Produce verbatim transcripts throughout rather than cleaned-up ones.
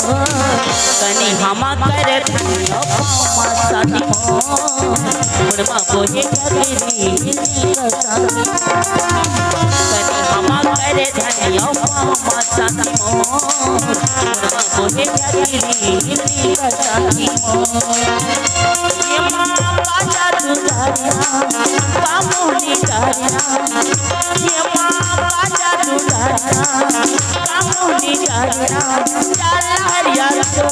कनी हमा कर धनी अउ पाँव मा साटी मोर, मुड़ मा बोहे घघरी हिलनी का साटी। कनी हमा कर धनी अउ पाँव मा साटी मोर, मुड़ मा बोहे घघरी हिलनी का साटी मोर। ये माँ बाजा दुधारिया, का मोहनी डारिया, ये माँ बाजा दुधारिया, का मोहनी डारिया, चाला हरिया तो।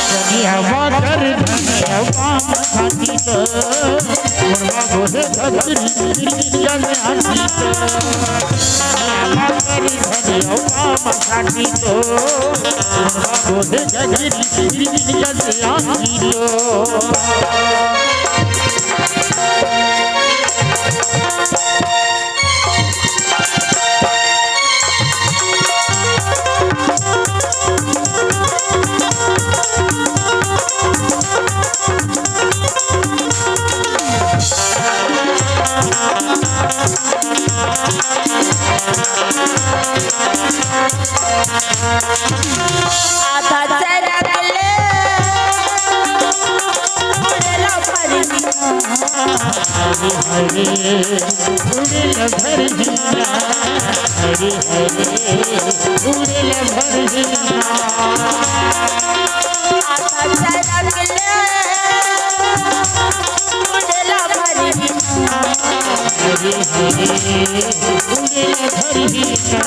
कनी हमा कर धनी अउ पाँव मा साटी तो, मुड़ मा बोहे घघरी हिलनी का साटी तो। कनी हमा कर धनी अउ पाँव मा साटी तो, मुड़ मा बोहे घघरी हिलनी का साटी तो। आधा चरक ले उड़ेला भरही। हरे हरे उड़ेला भरही ना। हरे हरे उड़ेला भरही ना। आधा चरक ले उड़ेला भरही ना। हरे हरे उड़ेला भरही ना।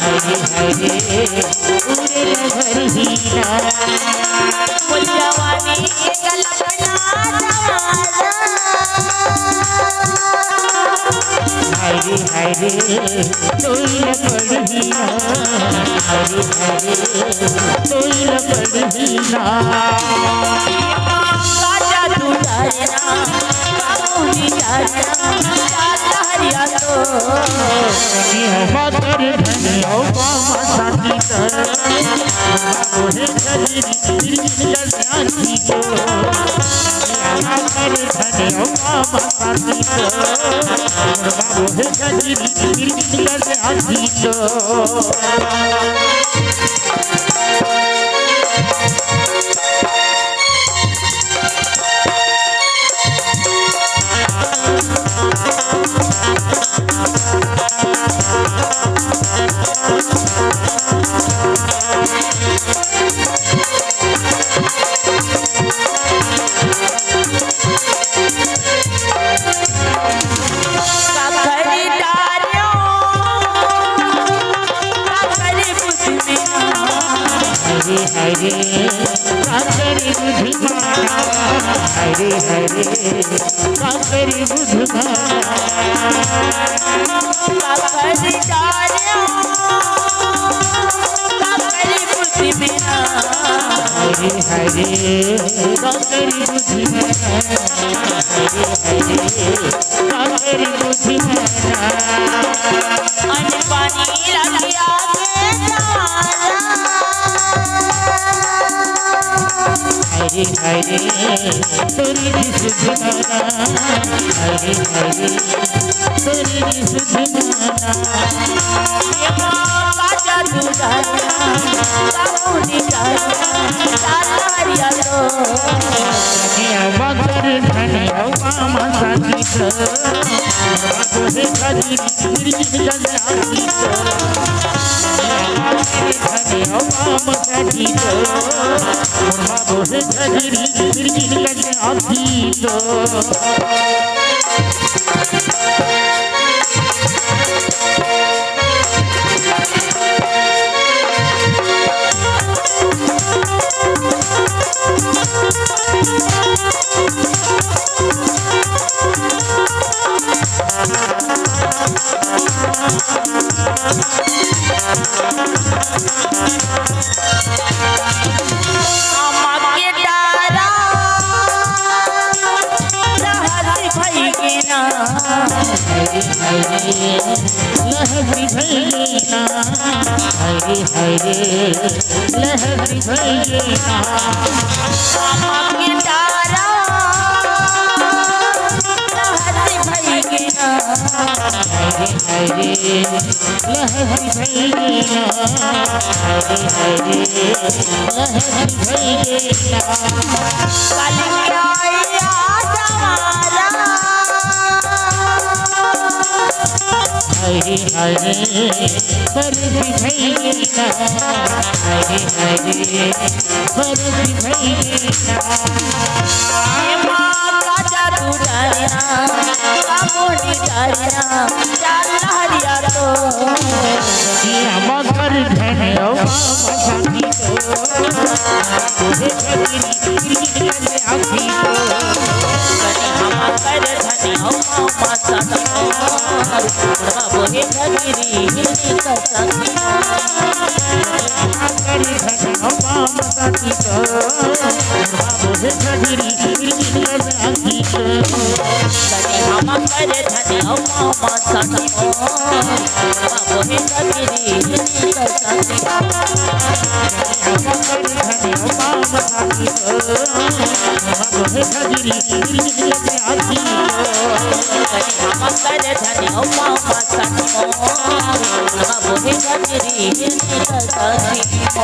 हरे हरे उड़ेला भरही ना। मोर जवानी के कल्पना जमाना। हरे हरे तोइला पड़ही ना। हरे हरे तोइला पड़ही ना। का जादू डारना, का मोहनी डारना, का लहरिया तो। कनी हमा कर धनी अउ पाँव मा साटी तो, मोहे घघरी हिलनी का साटी तो। कनी हमा कर धनी अउ पाँव मा साटी तो, मोहे घघरी हिलनी का साटी तो। काकरी डारियो, काकरी बुद्धि में। हरे हरे काकरी बुद्धि माना। हरे हरे काकरी बुद्धि माना। काकरी डारियो, काकरी बुद्धि में। हरे हरे काकरी बुद्धि माना। हरे हरे काकरी बुद्धि माना। अन पानी लगिया के डाला। हरे हरे तोरी जी सुधमाना। हरे हरे तोरी जी सुधमाना। ये माँ का जादू डाला, का मोहनी डाला, डाला हरिया तो। कनी हमा कर धनी अउ पाँव मा साटी तो, मोहे घघरी हिलनी का साटी तो। कनी हमा कर धनी अउ पाँव मा साटी तो, मोहे घघरी हिलनी का साटी तो। अम्मा के डारा रहत भई के ना। हरे हरे लहरी भई के ना। हरे हरे लहरी भई के ना। अम्मा के डारा रहत भई के ना। हरे लहरी भैया, हरे हरे लहरी भैया। कलिया जवारा। हरे हरे बरदी भैया, हरे हरे बरदी भैया। ए माँ का जादू डारिया, का मोनी डारिया, चार लहरिया तो। श्यामा कर धन ओ मामा साथी तो, तुझे कजरी गिरी लगे आँखी तो। श्यामा कर धन ओ मामा साथी तो, बुढ़वा बोहे कजरी गिरी लगे आँखी तो। श्यामा कर धन ओ मामा साथी तो, बुढ़वा बोहे कजरी गिरी लगे आँखी तो। श्यामा कर धन ओ मामा साथी तो, बुढ़वा बोहे कजरी गिरी लगे आँखी तो।